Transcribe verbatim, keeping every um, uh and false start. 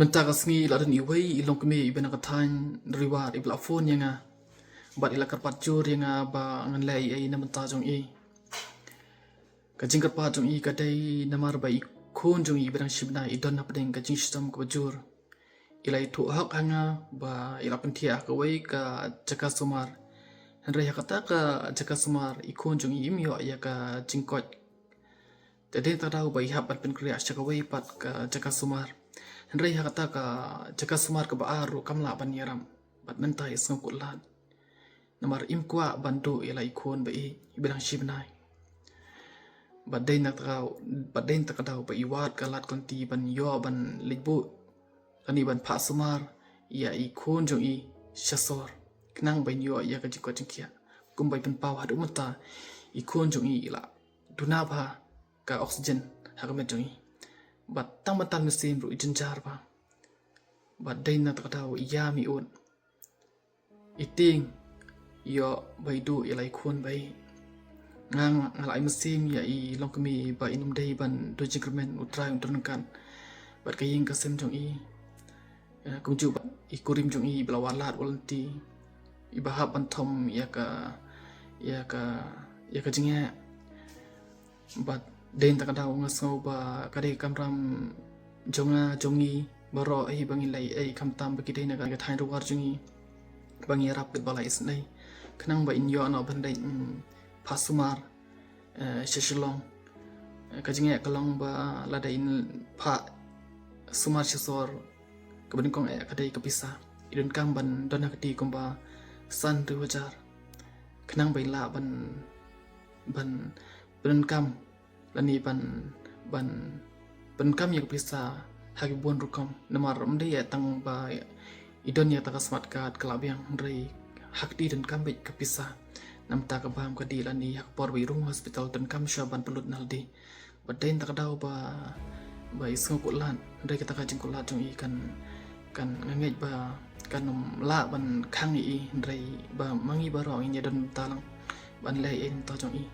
Mynta ka sngi la don iwei i longkmie iba na ka thaiñ Ri War iba la phone ïa nga bad i la kyrpad jur ïa nga ba ngan leh ei ei na bynta jong i. Ka jingkyrpad jong i ka dei namar ba i khun jong i iba dang shi bnai i don hapdeng ka jingshitom kaba jur. I la ïathuh hok ha nga ba i la pynthiah ha kawei ka jaka sumar. Hynrei ha kata ka jaka sumar i khun jong i im ïoh ïa ka jingkoit. Te dei na kata ka daw ba i hap ban pynkhreh sha kawei pat ka jaka sumar. Hynrei ha kata ka jaka sumar kaba ar ruh kam lah ban ïarap. Bad mynta i sngewkhuslai namar im kwah ban duh ïa la i khun ba i, iba dang shi bnai. Bad dei na kata ka daw, bad dei na kata ka daw ba i wad ka lad ka lynti ban ïoh ban leit buh lane ban phah sumar ïa i khun jong i sha sor, khnang ban ïoh ïa ka jingkoit jingkhiah. Kumba i pynpaw, haduh mynta i khun jong i i la duna bha ka oxygen ha ka met jong i. Bad tang ban tal mynsiem ruh i jynjar bha. Bad dei na kata ka daw i ïam i ud, i tieng ïoh ba i duh ïa la i khun ba i. Nga, nga la ai mynsiem ïa i longkmie ba in ym dei ban duh jingkyrmen, U Trai un don ryngkat bad ka ïing ka sem jong i. Eh, kumjuh bad i kurim jong i iba la wad lad wad lynti, iba hap ban thom ïa ka, ïa ka, ïa ka jingeh. Bad dei na kata ka daw nga sngew ba ka dei ka kamram jong nga, jong ngi baroh hi ba ngin leh ei ei, khamtam ba ki dei na ka thaiñ Ri War jong ngi, ba ngi ïarap katba la isynei khnang ba in ïoh noh ban leit, mm, phah sumar, eh, sha Shillong. Eh, ka jingeh ka long ba lada in phah sumar sha sor, kaba nyngkong eh ka dei ka pisa. I donkam ban don ha kti kumba san hynriew hajar khnang ba i lah ban, ban pyndonkam lane ban, ban pyndonkam ïa ka pisa ha ki bun rukom. Namar ym dei eh tang ba i don ïa kata ka smart card ka la biang, hynrei ha kti donkam beit ka pisa. Namar kata ka bam ka dih lane ha ka por ba i rung hospital donkam shuwa ban pynlut na lade. Bad dei na kata ka daw ba, ba i sngewkhuslai, hynrei kata ka jingkhuslai jong i kan, kan, nga ngeit ba kan ym lah ban khang ïa i, hynrei ba ma ngi baroh ngin ïa don bynta lang ban leh ei ei na bynta jong i.